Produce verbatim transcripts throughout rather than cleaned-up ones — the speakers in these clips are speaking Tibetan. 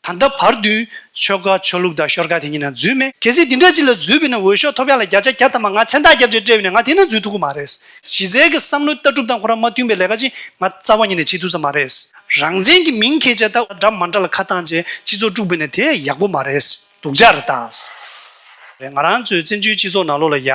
ད་ལྟ་བར་དུ་ཆོལ་ཁ་ཆོས་ལུགས་དང་ཤོར་ཁ་དེ་གཉིས་ནང་འཛུལ་མེད། གལ་སྲིད་དེ་འདྲ་ཅིག་ལ་འཛུལ་བས་ན་འོས་ཤོག་ཐོབ་ཡག་ལ་བརྒྱ་ཆ་བརྒྱ་ཐམ་པ་ང་མཚན་རྟགས་བརྒྱབ་བྱས་སྤྲད་པས་ན་ང་དེ་ན་འཛུལ་ཐུབ་ཀྱི་མ་རེད། གཞི་རྩའི་གི་བསམ་བློའི་ལྟ་གྲུབ་དང་ཁོ་རང་མ་མཐུན་པའི་ལས་ཀ་ཅིག་ང་རྩ་བ་ཉིད་ནས་བྱེད་ཐུབ་ས་མ་རེད། རང་བཙན་གྱི་མིང་འཁྱེར་བྱས་ད་འདྲ་མ་འདྲ་ལ་ཁ་བཏང་བྱས་སྤྱི་ཚོགས་དཀྲུགས་པས་ན་དེ་ཡག་པོ་མ་རེད། སྡུག་ཅག་རེད་ད། རེད། ང་རང་ཚོའི་བཙན་བྱོལ་སྤྱི་ཚོགས་ནང་ལོགས་ལ་ཡ།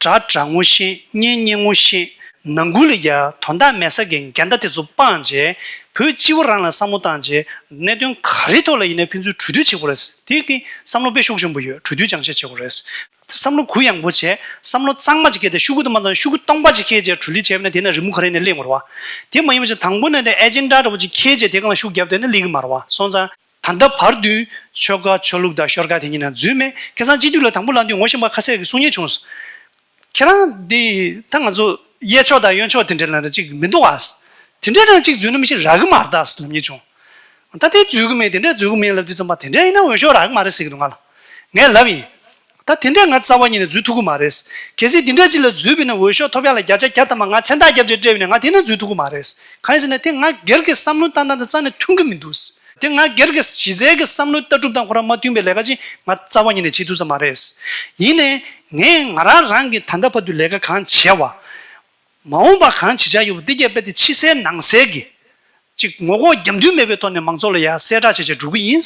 དགྲ་དགྲ་ངོ་ཤེས། གཉེན་གཉེན་ངོ་ཤེས། ནང་ཁུལ་ལ་ཡ་དོན་དག་མེད་ས་གི་འགལ་ཟླ་དེ་ཚོ་སྤངས་བྱས། བོད་སྤྱི་བོ་རང་ལ་བསམ་བློ་བཏང་བྱས། གནད་དོན་ག་རེ་ཐོག་ལ་ཡིན་ན་ཕན་ཚུན་གྲོས་བསྡུར་བྱེད་དགོས་རེད། དེ་གི་བསམ་བློ་དཔེ་ཤུགས་ཆེན་པོ་ཡོད། གྲོས་བསྡུར་རྐྱང་རྐྱང་བྱེད་དགོས་རེད། བསམ་བློ་གུ་ཡངས་པོ་བྱས། བསམ་བློ་གཙང་མ་ཅིག་བསྐྱེད་དེ་ཤོག་གུ་དུ་མ་བཏང་ཤོག་གུ་སྟོང་པ་ཅིག་འཁྱེར་བྱས་གྲོས་གླེང་བྱས་པ་ན་དེ་ན་རི་མོ་ག་རེ་ནས་སླེབས་དགོས་རེད་བ། དེ་མ་ཡིན་པ་ཅིག་དང་པོ་ནས་དེ་ཨེ་ཇེན་ཌ་འདྲ་པོ་ཅིག་འཁྱེར་བྱས་དེ་སྒང་ལ་ཤུགས་བརྒྱབ་བསྡད་ན་སླེབས་ཀྱི་མ་རེད་བ། སོང་ཙང་། ད་ལྟ་བར་དུ་ཆོལ་ཁ་ཆོས་ལུགས་དང་ཤོར་ཁ་དེ་གཉིས་ནང་འཛུལ་མེད། ཁ་སང་སྤྱི་འཐུས་ལ་དང་པོ་ལངས་དུས་ངོ་ཤེས་པ་ཁ་ཤས་ཀྱིས་གསུང་མཁན་བྱུང་སོང་། ཁྱེད་རང་འདི་ད་ང་ཚོ་གཡས་ཕྱོགས་དང་གཡོན་ཕྱོགས་དེ་འདྲ་ལ་ཅིག་མི་འདུག་ཨ། དེ་འདྲ་རང་ཅིག་འཛུལ་ན་མི་ཤེས་རག་གི་མ་རེད་ད་ལབ་མཁན་བྱུང་། ད་དེ་འཛུལ་གི་མེད། དེ་འདྲ་འཛུལ་གི་མེད་ལབ་དུས་ཙམ་པ་དེ་འདྲ་ཡིན་ན་འོས་ཤོག་རག་གི་མ་རེད་ཟེར་གི་འདུག་ང་ལ། ངས་ལབ་ཡིན། ད་དེ་འདྲ་ང་རྩ་བ་ཉིད་ནས་འཛུལ་ཐུབ་གི་མ་རེད། གལ་སྲིད་དེ་འདྲ་ཅིག་ལ་འཛུལ་བས་ན་འོས་ཤོག་ཐོབ་ཡག་ལ་བརྒྱ་ཆ་བརྒྱ་ཐམ་པ་ང་མཚན་རྟགས་བརྒྱབ་བྱས་སྤྲད་པས་ན་ང་དེ་ན་འཛུལ་ཐུབ་གི་མ་རེད། གང་ཡིན་ཟེར་ན་དེ་ང་སྒེར་གྱི་བསམ་བློ་བཏང་སྟངས་དང་རྩ་ནས་མཐུན་གི་མི་འདུག་དེ་ང་སྒེར་གྱི་གཞི་རྩའི་གི་བསམ་བློའི་ལྟ་གྲུབ་དང་ཁོ་རང་མ་མཐུན་པའི་ལས་ཀ་ཅིག་ང་རྩ་བ་ཉིད་ནས་བྱེད་ཐུབ་ས་མ་རེད། ཡིན་ནའི་ངས་ང་རང་རང་གི་ད་ལྟ་བར་དུ་ལས་ཀ་གང་བྱས་པ། མ་འོངས་པ་གང་བྱེད་འཆར་ཡོད་པ་འདི་གས་དཔེ་དེ་ཕྱི་གསལ་ནང་གསལ་གྱི། ཅིག་ངོ་ལྐོག་རྒྱབ་མདུན་མེད་པའི་ཐོག་ནས་མང་ཚོགས་ལ་ཡང་གསལ་བསྒྲགས་བྱས་བྱས་འགྲོ་གི་ཡིན།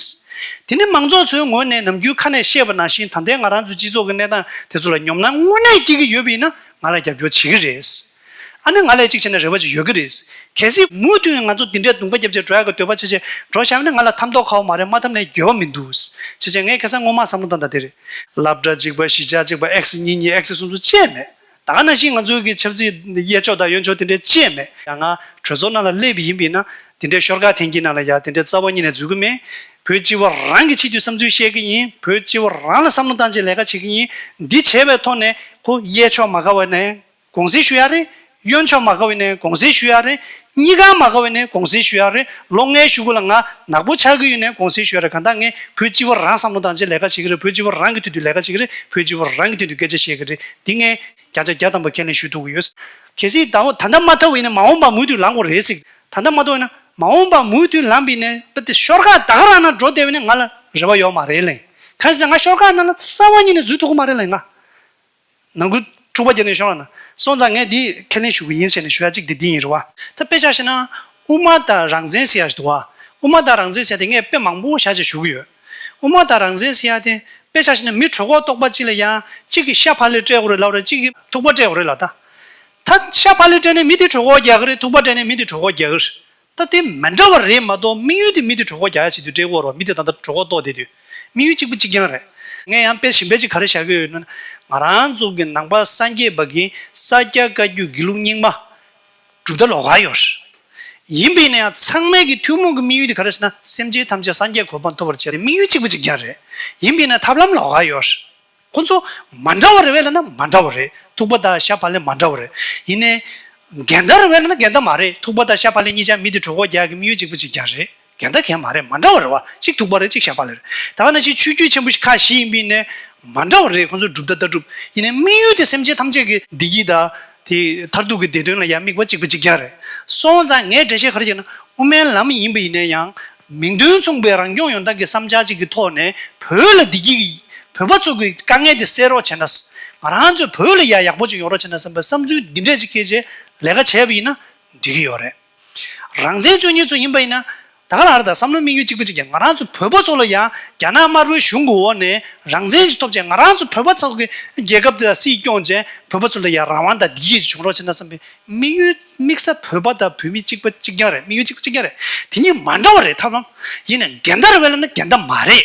དེ་ནི་མང་ཚོགས་ཚོའི་ངོས་ནས་ནམ་རྒྱུན་ཁ་ནས་བཤད་པ་ནང་བཞིན་ད་ལྟའི་ང་རང་ཚོའི་སྤྱི་ཚོགས་ཀྱི་གནས་སྟངས་དེ་ཚོ་ལ་ཉོབ་སྣང་དངོས་གནས་སྐྱེ་གི་ཡོད་པ་ཡིན་ན་ང་ལ་རྒྱབ་སྐྱོར་བྱེད་ཀྱི་རེད། ཨ་ནི་ང་ལ་གཅིག་བྱས་ན་རེ་བ་ཅིག་ཡོད་ཀྱི་རེད། གལ་སྲིད་མུ་མཐུད་ང་ཚོ་འདི་འདྲའི་གདོང་པ་རྒྱབ་བྱས་འགྲོ་ཡག་གི་འདོད་པ་བྱས་བྱས་འགྲོ་བཞག་ན་ང་ལ་ཐབས་མདོག་ཁ་པོ་མ་རེད། མ་ཐབས་ནས་འགྱོད་པ་མི་འདུག་བྱས་བྱས་ངས་ཁ་སང་སྔོན་མ་བསམ་བློ་བཏང་སྟངས་དེ་རེད། སློབ་གྲྭ་གཅིག་པ་གཞིས་ཆགས་གཅིག་པ་ཨེག་སི་གཉིས་གཉིས་ཨེག་སི་གསུམ་གསུམ་བཅས་མེད། ད་ག་ནང་བཞིན་ང་ཚོའི་གི་ཆབ་སྲིད་གཡས་ཕྱོགས་དང་གཡོན་ཕྱོགས་དེ་འདྲའི་བཅས་མེད། ཡང་ང་གྲོས་ཚོགས་ནང་ལ་སླེབས་པ་ཡིན་པས་ན་དེ་འདྲའི་ཤོར་ཁ་འཐེན་གྱི་ནང་ལ་ཡ་དེ་འདྲའི་རྩ་བ་ཉིད་ནས་འཛུལ་གི་མེད། བོད་སྤྱི་བོ་རང་གི་ཆེད་དུ་བསམ་ཚུལ་བཤད་གི་ཡིན། བོད་སྤྱི་བོ་རང་ལ་བསམ་བློ་བཏང་བྱས་ལས་ཀ་བྱེད་གི་ཡིན། འདི་བྱས་པའི་ཐོག་ནས་ཁོ་གཡས་ཕྱོགས་མ་དགའ་བ་ནས་དགོངས་སེལ་ཞུ་ཡ་རེད། གཡོན་ཕྱོགས་མ་དགའ་བ་ནས་དགོངས་སེལ་ཞུ་ཡ་རེད། གཉིས་ཀ་མ་དགའ་བ་ནས་དགོངས་སེལ་ཞུ་ཡ་རེད། ལོ་ལྔའི་གཞུག་གུ་ལ་ང་ནག་པོ་ཆགས་ཀྱི་ཡོད་ནས་དགོངས་སེལ་ཞུ་ཡ་རེད། གང་ལྟར་ངས་བོད་སྤྱི་བོ་རང་བསམ་བློ་བཏང་བྱས་ལས་ཀ་བྱེད་ཀྱི་རེད། བོད་སྤྱི་བོ་རང་གི་དོན་དུ་ལས་ཀ་བྱེད་ཀྱི་རེད། བོད་སྤྱི་བོ་རང་གི་དོན་དུ་སྐད་ཆ་བཤད་ཀྱི་རེད། འདི་ངས་བརྒྱ་ཆ་བརྒྱ་ཐམ་པ་ཁས་ལེན་ཞུ་ཐུབ་ཀྱི་ཡོད། གལ་སྲིད་ད་ད་ལྟ་མ་ཐོབ་པ་ཡིན་ན་མ་འོངས་པ་མུ་མཐུད་ལངས་དགོས་རེད་ཟེར། ད་ལྟ་མ་ཐོབ་ཡིན་ན་མ་འོངས་པ་མུ་མཐུད་ལངས་པ་ཡིན་ན་དཔེ་དེ་ཤོར་ཁ་ད་ག་རང་ན་འགྲོ་བསྡད་པ་ཡིན་ན་ང་ལ་རེ་བ་ཡོད་མ་རེད་ལེ། གང་ཟེར་ན་ང་ཤོར་ཁ་ནང་ལ་རྩ་བ་ཉིད་ནས་འཛུལ་ཐུབ་ཀྱི་མ་རེད་ལེ་ང་། ནང་ཁུལ་འཁྲུག་པ་རྒྱག་ནས་ཤོར་བ་ན། སོང་ཙང་ངས་འདི་ཁས་ལེན་ཞུ་གི་ཡིན་ཟེར་ནས་ཞུ་ཡ་གཅིག་འདི་འདི་ཡིན་རེད་བ། ད་དཔེ་ཆ་བཞག་ན་དབུ་མ་དང་རང་བཙན་ཟེར་ཡ་ཞིག་འདུག་བ། དབུ་མ་དང་རང་བཙན་ཟེར་ཡ་དེ་ངས་དཔེ་མང་པོ་བཞག་བྱས་ཞུ་གི་ཡོད། དབུ་མ་དང་རང་བཙན་ཟེར་ཡ་དེ་དཔེ་ཆ་བཞག་ན་མི་གྲོད་ཁོག་ལྟོགས་པ་གཅིག་ལ་ཡ་གཅིག་གིས་ཤ་ཕ་ལེ་སྤྲད་དགོས་རེད་ལབ་རེད། གཅིག་གིས་ཐུག་པ་སྤྲད་དགོས་རེད་ལབ་ད། ད་ཤ་ཕ་ལེ་སྤྲད་ནས་མི་དེ་གྲོད་ཁོག་རྒྱག་གི་རེད། ཐུག་པ་སྤྲད་ནས་མི་དེ་གྲོད་ཁོག་རྒྱག་གི་རེད། ད་དེ་མི་འདྲ་བ་རེད་མ་གཏོགས་དམིགས་ཡུལ་དེ་མི་དེ་གྲོད་ཁོག་རྒྱག་ཡ་ཆེད་དུ་སྤྲད་ཀྱི་ཡོད་རེད་བ། མི་དེ་ད་ལྟ་གྲོད་ཁོག་ལྟོགས་བསྡད་དུས་དམིགས་ཡུལ་གཅིག་པ་གཅིག་རྐྱང་རེད། ངས་ཡང་དཔེ་གཞན་པ་ཅིག་ག་རེ་བཞག་གི་ཡོད་ན། ང་རང་ཚོ་གི་ནང་པ་སངས་རྒྱས་པ་གི་ས་སྐྱ་བཀའ་བརྒྱུད་དགེ་ལུགས་རྙིང་མ་གྲུབ་མཐའ་ལོགས་ཀ་ཡོད་རེད། ཡིན་པས་ན་ཡང་ཚང་མའི་གི་ཐུན་མོང་གི་དམིགས་ཡུལ་དེ་ག་རེ་ཟེར་ན་སེམས་ཅན་ཐམས་ཅད་སངས་རྒྱས་གོ་འཕང་ཐོབ་པར་བྱེད་དེ་དམིགས་ཡུལ་གཅིག་པ་གཅིག་རྐྱང་རེད། ཡིན་པས་ན་ཐབས་ལམ་ལོགས་ཀ་ཡོད་རེད། ཁོ་ཚོ་མ་འདྲ་བ་རེད་བས་ལབ་ན་མ་འདྲ་བ་རེད། ཐུག་པ་དང་ཤ་ཕ་ལེ་མ་འདྲ་བ་རེད། ཡིན་ནའི། འགལ་ཟླ་རེད་བས་ལབ་ན་འགལ་ཟླ་མ་རེད། ཐུག་པ་དང་ཤ་ཕ་ལེ་གཉིས་ཆ་མི་དེ་གྲོད་ཁོག་རྒྱག་གི་དམིགས་ཡུལ་གཅིག་པ་གཅིག་རྐྱང་རེད། འགལ་ཟླ་གང་ཡང་མ་རེད། མ་འདྲ་བ་རེད་བ། གཅིག་ཐུག་པ་རེད། གཅིག་ཤ་ཕ་ལེ་རེད། ད་ག་ནང་བཞིན་ཆོས་བརྒྱུད་ཆེན་པོ་ཁག་བཞི་ཡིན་པས་ནས་མ་འདྲ་བ་རེད། ཁོ་ཚོ་གྲུབ་མཐའ་ལྟ་གྲུབ། ཡིན་ནའི་དམིགས་ཡུལ་དེ་སེམས་ཅན་ཐམས་ཅད་ཀྱི་བདེ་སྐྱིད་དང་དེ་མཐར་ཐུག་གི་བདེ་དོན་ལ་ཡང་དམིགས་པ་གཅིག་པ་གཅིག་རྐྱང་རེད། སོང་ཙང་ངས་འགྲེལ་བཤད་ག་རེ་བྱས་ན་དབུ་མའི་ལམ་ཡིན་པ་ཡིན་ན་ཡང་། མིང་དོན་མཚུངས་པའི་རང་སྐྱོང་ཡོང་སྟངས་ཀྱི་བསམ་འཆར་ཅིག་གི་ཐོག་ནས་བོད་ལ་བདེ་སྐྱིད་ཀྱི་བོད་པ་ཚོ་གི་དཀའ་ངལ་དེ་སེལ་རོགས་བྱས་ན། ང་རང་ཚོ་བོད་ལ་ཡ་ཡག་པོ་ཅིག་ཡོང་རོགས་བྱས་ན་བསམ་པའི་བསམ་ཚུལ་འདི་འདྲས་ཅིག་འཁྱེར་བྱས་ལས་ཀ་བྱས་པ་ཡིན་ན་འགྲིག་གི་ཡོད་རེད། རང་བཙན་རྩོད་མཁན་ཚོ་ཡིན་པ་ཡིན་ན་ད་ག་ལ་རེད། ད་བསམ་བློ་དམིགས་ཡུལ་གཅིག་པ་གཅིག་རྐྱང་། ང་རང་ཚོ་བོད་པ་ཚོ་ལ་ཡ་རྒྱ་ནག་དམར་པོའི་གཞུང་གི་འོག་ནས་རང་བཙན་ཅིག་ཐོབ་བྱས་ང་རང་ཚོ་བོད་པ་ཚོ་གི་རྒྱལ་ཁབ་དེ་ལ་སྲིད་སྐྱོང་བྱས་བོད་པ་ཚོ་ལ་ཡ་རང་དབང་དང་བདེ་སྐྱིད་ཅིག་བྱུང་རོགས་བྱས་ན་བསམ་པའི། དམིགས་ཡུལ་དམིགས་ས་བོད་པ་དང་བོད་མི་གཅིག་པ་གཅིག་རྐྱང་རེད། དམིགས་ཡུལ་གཅིག་པ་གཅིག་རྐྱང་རེད། དེ་གཉིས་མ་འདྲ་བ་རེད། ཐབས་ལམ། ཡིན་ནའི་འགལ་ཟླ་རེད་བས་ལབ་ན་འགལ་ཟླ་མ་རེད།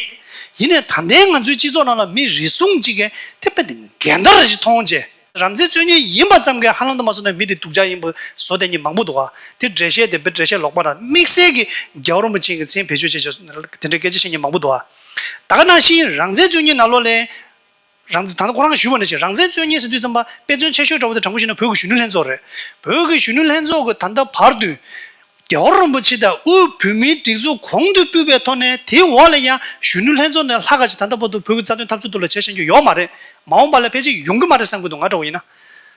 ཡིན་ནའི་ད་ལྟའི་ང་ཚོའི་སྤྱི་ཚོགས་ནང་ལ་མི་རེ་ཟུང་གཅིག་གིས་དེ་དཔེ་དེ་འགལ་ཟླ་རེད་ཅེས་མཐོང་བྱས། རང་བཙན་རྩོད་མཁན་ཡིན་པ་ཙམ་གྱིས་ཧ་ལམ་དུ་མ་སོང་ན་མི་དེ་སྡུག་ཅག་ཡིན་པ་བཟོ་བསྡད་མཁན་མང་པོ་འདུག་ག་དེ་འགྲེལ་བཤད་དེ་དཔེ་འགྲེལ་བཤད་ལོག་པ་དང་དམིགས་བསལ་གྱི་རྒྱལ་བ་རིན་པོ་ཆེ་གི་མཚན་བེད་སྤྱོད་བྱས་བྱས་དེ་འདྲའི་སྐད་ཆ་བཤད་མཁན་མང་པོ་འདུག་ག་ད་ག་ནང་བཞིན་རང་བཙན་རྩོད་མཁན་ནང་ལོགས་ལ། རང་བཙན་ད་ལྟ་ཁོ་རང་གིས་ཞུས་པ་ནང་བཞིན་རང་བཙན་རྩོད་མཁན་ཟེར་དུས་ཙམ་པ་དཔེ་མཚོན་ཆེ་ཤོས་འདྲ་བོ་དེ་དྲང་པོ་བཤད་ན་བོད་ཀྱི་གཞོན་ནུ་ལྷན་ཚོགས་རེད། བོད་ཀྱི་གཞོན་ནུ་ལྷན་ཚོགས་ཀྱིས་ད་ལྟ་བར་དུ་རྒྱལ་བ་རིན་པོ་ཆེ་དང་དབུས་བོད་མིའི་སྒྲིག་འཛུགས་གོང་དུ་སྤོས་པའི་ཐོག་ནས་དེའི་འོག་ལ་ཡང་གཞོན་ནུ་ལྷན་ཚོགས་ནས་ལྷག་ག་ཅིག་ད་ལྟ་བར་དུ་བོད་ཀྱི་རྩ་དོན་འཐབ་རྩོད་ཐོག་ལ་བྱས་བཞག་རྒྱུ་ཡོད་མ་རེད། མ་འོངས་པ་ལ་ཕལ་ཆེར་ཡོང་གི་མ་རེད་བསམ་གྱི་འདུག་ང་འདྲ་བོ་ཡིན་ན།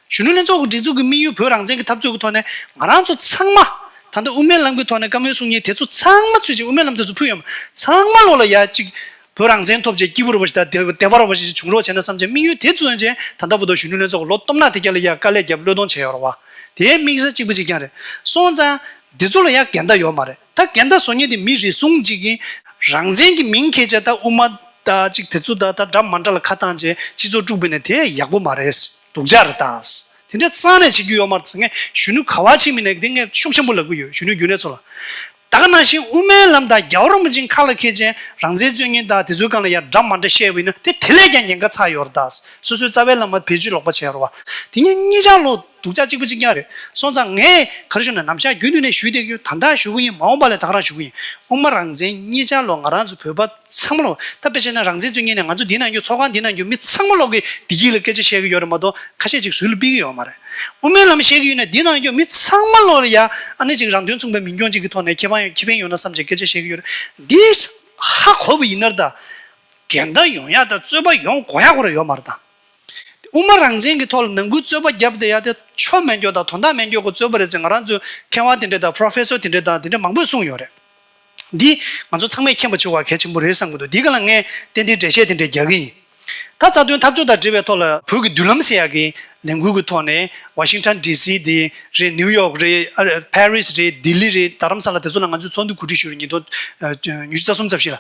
གཞོན་ནུ་ལྷན་ཚོགས་ཀྱི་སྒྲིག་འཛུགས་ཀྱི་དམིགས་ཡུལ་བོད་རང་བཙན་གྱི་འཐབ་རྩོད་ཀྱི་ཐོག་ནས་ང་རང་ཚོ་ཚང་མ་ ད་ལྟ་དབུ་མའི་ལམ་གྱི་ཐོག་ནས་བཀའ་མོལ་གསུང་མཁན་དེ་ཚོ་ཚང་མ་ཚུད་ཅིག་དབུ་མའི་ལམ་དེ་ཚོ་ཕུལ་ཡོང་། ཚང་མ་ལོག་ལ་ཡ་གཅིག་བོད་རང་བཙན་ཐོབ་བྱས་སྐྱིད་པོ་ར་བ་ཞིག་དང་བདེ་བདེ་བ་ར་བ་ཞིག་བྱུང་རོགས་བྱས་ན་བསམ་བྱས་དམིགས་ཡུལ་དེ་བཙུགས་བྱས་ད་ལྟ་བར་དུ་གཞོན་ནུ་ལྷན་ཚོགས་ལོ་སྟོང་ཕྲག་དེ་རྒྱ་ལ་ཡ་དཀའ་ལས་བརྒྱབ་བློས་གཏོང་བྱས་ཡོད་ར་བ། དེའི་དམིགས་བསལ་གཅིག་པ་གཅིག་རྐྱང་རེད། སོང་ཙང་འདི་ཚོ་ལ་ཡ་འགལ་ཟླ་ཡོད་མ་རེད། ད་འགལ་ཟླ་བཟོ་མཁན་དེ་མི་རེ་ཟུང་གཅིག་གིས་རང་བཙན་གྱི་མིང་འཁྱེར་བྱས་ད་དབུ་མ་ད་གཅིག་དེ་ཚོ་ད་ད་འདྲ་མ་འདྲ་ལ་ཁ་བཏང་བྱས་སྤྱི་ཚོགས་དཀྲུགས་པ་ཡིན་ན་དེ་ཡག་པོ་མ་རེད། སྡུག་ཅག་རེད་ད། དེ་འདྲ་རྩ་ནས་བྱེད་རྒྱུ་ཡོད་མ་རེད་ཟེར། ངས་གཞོན་ནུ་ག་བ་ཕྱིན་མིན་ནས་དེ་ངས་ཤུགས་ཆེན་པོ་ལབ་ཀྱི་ཡོད། གཞོན་ནུ་རྒྱུན་ལས་ཚོ་ལ། ད་ག་ནང་བཞིན་དབུ་མའི་ལམ་དང་རྒྱལ་བ་རིན་པོ་ཆེའི་ཁ་ལ་འཁྱེར་བྱས་རང་བཙན་རྩོད་མཁན་དང་དེ་ཚོའི་སྒང་ལ་ཡ་འདྲ་མ་འདྲ་བཤད་པ་ཡིན་ན་དེ་དེ་ལས་ཀྱང་ཉེན་ཁ་ཚ་ཡོད་རེད་ད། སོ་སོའི་རྩ་བའི་བླ་མ་བེད་སྤྱོད་ལོག་པ་བྱས་ཡོད་རེད་བ། དེ་ངས་གཉིས་ཆ་ལོ་སྡུག་ཅག་གཅིག་པ་གཅིག་རྐྱང་རེད། སོང་ཙང་ངས་ག་རེ་ཞུ་ན་ནམ་ཞག་རྒྱུན་དུ་ནས་ཞུས་བསྡད་ཀྱི་ཡོད། ད་ལྟ་ཞུ་གི་ཡིན། མ་འོངས་པ་ལ་ད་ག་རང་ཞུ་གི་ཡིན། དབུ་མ་རང་བཙན་གཉིས་ཆ་ལོ་ང་རང་ཚོ་བོད་པ་ཚང་མ་ལོ་ད་དཔེ་བྱས་ན་རང་བཙན་རྩོད་མཁན་ནས་ང་ཚོ་འདི་ནང་རྒྱུ་ཚོགས་ཁང་འདི་ནང་རྒྱུ་མི་ཚང་མ་ལོག་གི་བདེ་སྐྱིད་ལ་སྐད་ཆ་བཤད་ཀྱི་ཡོད་རེད་མ་གཏོགས་ཁ་ཤས་ཅིག་ཟུར་ལ་ཕུད་ཀྱི་ཡོད་མ་རེད། དབུ་མའི་ལམ་བཤད་ཀྱི་ཡོད་ན་འདི་ནང་རྒྱུ་མི་ཚང་མ་ལོག་ལ་ཡ་ཨ་ནི་ཅིག་རང་དོན་མཚུངས་པའི་མིང་རྐྱང་གཅིག་གི་ཐོག་ནས་ཁེ་ཕན་ཁེ་ཕན་ཡོད་ན་བསམ་བྱས་སྐད་ཆ་བཤད་ཀྱི་ཡོད་རེད། འདི་ཧ་གོ་བ་ཡིན་ན་ད་འགལ་ཟླ་ཡོང་ཡ་ད་རྩོད་པ་ཡོང་དགོས་ཡ་ཁོ་རང་ཡོད་མ་རེད་ད། དབུ་མ་རང་བཙན་གྱི་ཐོག་ལ་ནང་ཁུལ་རྩོད་པ་བརྒྱབ་བསྡད་ཡ་དེ་ཆོ་མེད་མགྱོགས་དང་དོན་དག་མེད་མགྱོགས་ཀྱི་རྩོད་པ་རེད་ཟེར་ང་རང་ཚོའི་མཁས་དབང་དེ་འདྲ་དང་པོ་རོ་ཕེ་སར་དེ་འདྲ་དང་དེ་འདྲ་མང་པོས་གསུངས་ཡོད་རེད། འདི་ང་ཚོ་ཚང་མས་མཁྱེན་པ་བྱེད་དགོས་པ་གལ་ཆེན་པོ་རེད་བསམ་གྱི་འདུག་འདི་ག་ལ་ངས་ཏན་ཏན་འགྲེལ་བཤད་དེ་འདྲ་རྒྱག་གི་ཡིན། ད་རྩ་དོན་འཐབ་ཕྱོགས་དང་འབྲེལ་བའི་ཐོག་ལ་བོད་ཀྱི་མདུན་ལམ་ཟེར་ཡག་གི་ལས་འགུལ་གྱི་ཐོག་ནས་ཝ་ཤིང་ཊོན་ཌི་སི་དེ་རེད། ནིའུ་ཡོག་རེད། ཨ་ཕ་རི་སི་རེད། ལྡི་ལི་རེད། རྡ་རམ་ས་ལ་དེ་ཚོ་ལ་ང་ཚོས་ཚོགས་འདུ་གོ་སྒྲིག་ཞུས་རེད། ཉིས་སྟོང་ཉི་ཤུ་རྩ་གསུམ་རྩ་བཞི་ལ་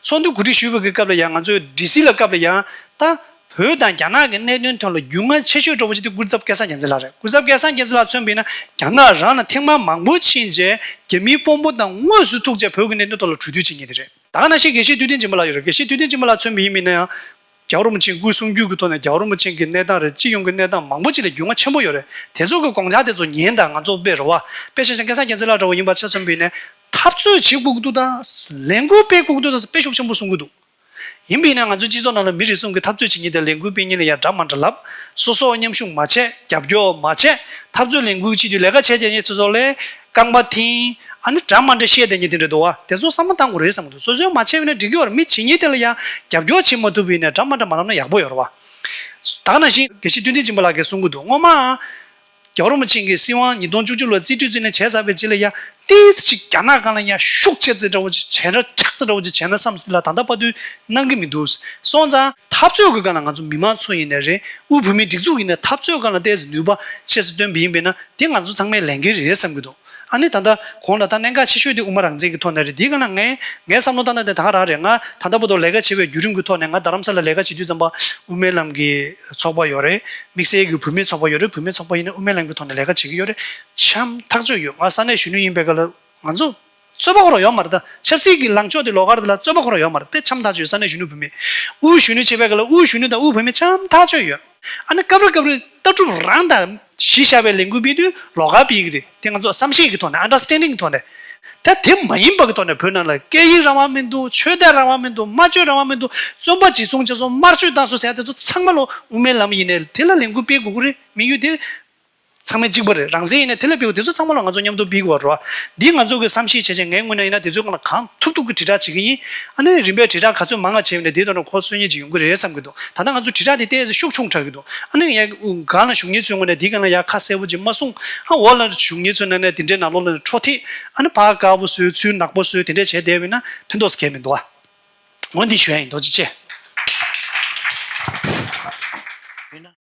ཚོགས་འདུ་གོ་སྒྲིག་ཞུས་པའི་སྐབས་ལ་ཡང་ང་ཚོས་ཌི་སི་ལ་སྐབས་ལ་ཡང་ད། བོད་དང་རྒྱ་ནག་གི་གནད་དོན་ཐོག་ལ་རྒྱུས་མངའ་ཆེ་ཤོས་འདྲ་བོ་ཅིག་དེ་སྐུ་ཚབ་སྐལ་བཟང་རྒྱལ་མཚན་ལགས་རེད། སྐུ་ཚབ་སྐལ་བཟང་རྒྱལ་མཚན་ལགས་མཚོན་པ་ཡིན་ན་རྒྱ་ནག་རང་ལ་ཐེངས་མ་མང་པོ་ཕྱིན་རྗེས་རྒྱ་མིའི་དཔོན་པོ་དང་དངོས་སུ་ཐུག་རྗེས་བོད་ཀྱི་གནད་དོན་ཐོག་ལ་གྲོས་བསྡུར་བྱེད་མཁན་དེ་རེད། ད་ག་ནང་བཞིན་དགེ་བཤེས་ཐུབ་བསྟན་སྦྱིན་པ་ལགས་ཡོད་རེད། དགེ་བཤེས་ཐུབ་བསྟན་སྦྱིན་པ་ལགས་མཚོན་པ་ཡིན་པ་ཡིན་ན་ཡང་རྒྱལ་བ་རིན་པོ་ཆེའི་སྐུ་གསུང་རྒྱུད་ཀྱི་ཐོག་ནས་རྒྱལ་བ་རིན་པོ་ཆེ་གི་གནས་སྟངས་རེད། སྤྱི་ཡོངས་ཀྱི་གནས་སྟངས་མང་པོ་ཅིག་ལ་རྒྱུས་མངའ་ཆེན་པོ་ཡོད་རེད། དེ་ཚོ་གི་དགོངས་འཆར་དེ་ཚོ་ཉན་དང་ང་ཚོ་དཔེ་རེད་བ། དཔེ་བཞག་ན་སྐལ་བཟང་རྒྱལ་མཚན་ལགས་འདྲ་བོ་ཡིན་པ་ཆ་མཚོན་པ་ཡིན་ན་འཐབ་རྩོད་བྱེད་དགོས་ཀྱི་འདུག་དང་ལས་འགུལ་སྤེལ་དགོས་ཀྱི་འདུག་དང་དཔེ་ཤུགས་ཆེན་པོ་གསུང་གི་འདུག་ཡིན་པ་ཡིན་ན་ང་ཚོའི་སྤྱི་ཚོགས་ནང་ལ་མི་རེ་ཟུང་གིས་འཐབ་རྩོད་བྱེད་མཁན་དེ་ལས་འགུལ་སྤེལ་མཁན་ལ་ཡ་འདྲ་མ་འདྲ་ལབ། སོ་སོ་མཉམ་ཞུགས་མ་བྱས། རྒྱབ་སྐྱོར་མ་བྱས། འཐབ་རྩོད་ལས་འགུལ་བྱེད་དུས་ལས་ཀ་བྱས་བསྡད་མཁན་ཚོ་ཚོ་ལས་རྐང་པ་འཐེན། ཨ་ནི་འདྲ་མ་འདྲ་བཤད་བསྡད་མཁན་དེ་འདྲ་འདུག་བ། དེ་ཚོ་བསམ་བློ་བཏང་དགོས་རེད་བསམ་གྱི་འདུག་སོ་སོས་མ་བྱས་པ་ཡིན་ན་འགྲིག་གི་ཡོད་རེད། མི་བྱེད་མཁན་དེ་ལ་ཡ་རྒྱབ་སྐྱོར་བྱེད་མ་ཐུབ་པ་ཡིན་ན་འདྲ་མ་འདྲ་མ་ལབ་ན་ཡག་པོ་ཡོད་རེད་བ། ད་ག་ནང་བཞིན་དགེ་བཤེས་ཐུབ་བསྟན་སྦྱིན་པ་ལགས་ཀྱིས་གསུང་གི་འདུག་སྔོན་མ། རྒྱལ་བ་རིན་པོ་ཆེ་གིས་སྲིད་དབང་ཉིས་སྟོང་བཅུ་གཅིག་ལོ་རྩིས་སྤྲོད་རྩིས་ལེན་བྱས་ཚར་བའི་རྗེས་ལ་ཡང་ཏིས་ཅིག་རྒྱ་ནག་སྒང་ལ་ཡང་ཤུགས་ཆེ་ཙེ་འདྲ་བོ་ཅིག་བྱས་ན་ཆག་ཙེ་འདྲ་བོ་ཅིག་བྱས་ན་བསམ་སྲིད་ལ་ད་ལྟ་བར་དུ་གནང་གི་མི་འདུག་སོང་ཙང་འཐབ་རྩོད་ཀྱི་སྒང་ལ་ང་ཚོ་མི་མང་ཚོ་ཡིན་ནའི་རེད། དབུས་བོད་མིའི་སྒྲིག་འཛུགས་ཡིན་ནའི་འཐབ་རྩོད་སྒང་ལ་ཏོག་ཙམ་ནུས་པ་ཆེ་ཙམ་བཏོན་པ་ཡིན་པས་ན་དེ་ང་ཚོ་ཚང་མའི་ལས་འགན་རེད་བསམ་གྱི་འདུག་ཨ་ནི་ད་ལྟ་གོང་ལ་ད་གནད་འགག་ཆེ་ཤོས་དེ་དབུ་མ་རང་བཙན་གྱི་ཐོག་ནས་རེད། དེའི་སྒང་ལ་ངས་ངའི་བསམ་བློ་བཏང་ན་དེ་ད་ག་རང་རེད། ང་ད་ལྟ་བར་དུ་ལས་ཀ་བྱེད་པའི་བརྒྱུད་རིམ་གྱི་ཐོག་ནས་ང་རྡ་རམ་ས་ལ་ལས་ཀ་བྱེད་དུས་ཙམ་པ་དབུ་མའི་ལམ་གྱི་ཚོགས་པ་ཡོད་རེད། དམིགས་བསལ་གྱི་བུད་མེད་ཚོགས་པ་ཡོད་རེད། བུད་མེད་ཚོགས་པ་ཡིན་ན་དབུ་མའི་ལམ་གྱི་ཐོག་ནས་ལས་ཀ་བྱེད་ཀྱི་ཡོད་རེད། འཆམ་ཐག་ཆོད་ཡོད། ང་ས་གནས་གཞོན་ནུ་ཡིན་པའི་སྐབས་ལ་ང་ཚོ་རྩོད་པ་ཁོ་རང་ཡོད་མ་རེད། ད་ཆབ་སྲིད་ཀྱི་ལངས་ཕྱོགས་དེ་ལོགས་ཀ་རེད། ད་ལ་རྩོད་པ་ཁོ་རང་ཡོད་མ་རེད། དཔེ་འཆམ་ཐག་ཆོད་ཡོད། ས་གནས་གཞོན་ནུ་བུད་མེད། དབུས་གཞོན་ནུ་བྱེད་པའི་སྐབས་ལ་དབུས་གཞོན་ནུ་དང་དབུས་བུད་མེད་འཆམ་ཐག་ཆོད་ཡོད། ཨ་ནི་སྐབས་རེ་སྐབས་རེ་ལྟ་གྲུབ་རང་དང་གཞི་བཞག་པའི་ལས་འགུལ་སྤེལ་དུས་ལོགས་ཀ་སྤེལ་གྱི་རེད། དེ་ང་ཚོ་བསམ་ཤེས་ཀྱི་ཐོག་ནས། ཨན་ཌར་སི་ཊེན་ཌིང་གི་ཐོག་ནས། ད་དེ་མ་ཡིན་པ་གི་ཐོག་ནས་བོད་ནང་ལ་སྐད་ཡིག་རང་དབང་མི་འདུག་ཆོས་དད་རང་དབང་མི་འདུག་སྨྲ་བརྗོད་རང་དབང་མི་འདུག་བཙོན་པ་འཇིགས་སྲུང་བྱས་སོང་། དམར་གསོད་བཏང་སོང་ཟེར་ཡ་དེ་ཚོ་ཚང་མ་ལོ་དབུ་མའི་ལམ་ཡིན་ནའི་དེ་ལ་ལས་འགུལ་སྤེལ་དགོས་ཀྱི་རེད། དམིགས་ཡུལ་དེ་ཚང་མ་གཅིག་པ་རེད། རང་བཙན་ཡིན་ནའི་དེ་ལ་སྤེལ་དགོས། དེ་ཚོ་ཚང་མ་ལ་ང་ཚོ་མཉམ་དུ་སྤེལ་དགོས་རེད་བ། འདི་ང་ཚོ་གི་བསམ་ཤེས་བྱས་བྱས་ངའི་ངོས་ནས་ཡིན་ན་དེ་ཚོའི་སྒང་ལ་གང་ཐུབ་ཐུབ་ཀྱི་དྲིལ་བསྒྲགས་བྱེད་ཀྱི་ཡིན། ཨ་ནི་རིམ་པས་དྲིལ་བསྒྲགས་ག་ཚོད་མང་ང་བྱས་པ་ཡིན་ན་དེའི་ཐོག་ནས་ཁོ་སོན་ཉིད་ཅིག་ཡོང་གི་རེད་བསམ་གྱི་འདུག་ད་ལྟ་ང་ཚོ་དྲིལ་བསྒྲགས་དེ་ཏོག་ཙམ་ཤུགས་ཆུང་དྲགས་ཀྱི་འདུག་ཨ་ནི་ཡ་སྒང་ལ་བཞུགས་མཁན་ཚོའི་ངོས་ནས་འདིའི་སྒང་ལ་ཡ་ཁ་གསལ་པོ་ཅིག་མ་གསུངས། ཨ་འོག་ལ་བཞུགས་མཁན་ཚོའི་ནང་ནས་དེ་འདྲའི་ནང་ལོགས་ལ་ནས་འཕྲོ་མཐུད། ཨ་ནི་ཕར་དཀར་པོ་བཟོས། ཚུར་ནག་པོ་བཟོས། དེ་འདྲས་བྱས་བསྡད་པ་ཡིན་ན་ཕན་ཐོགས་སུ་གང་ཡང་མི་འདུག་ཨ། འོ་འདི་ཞུ་ཡ་ཡིན། ཐུགས་རྗེ་ཆེ།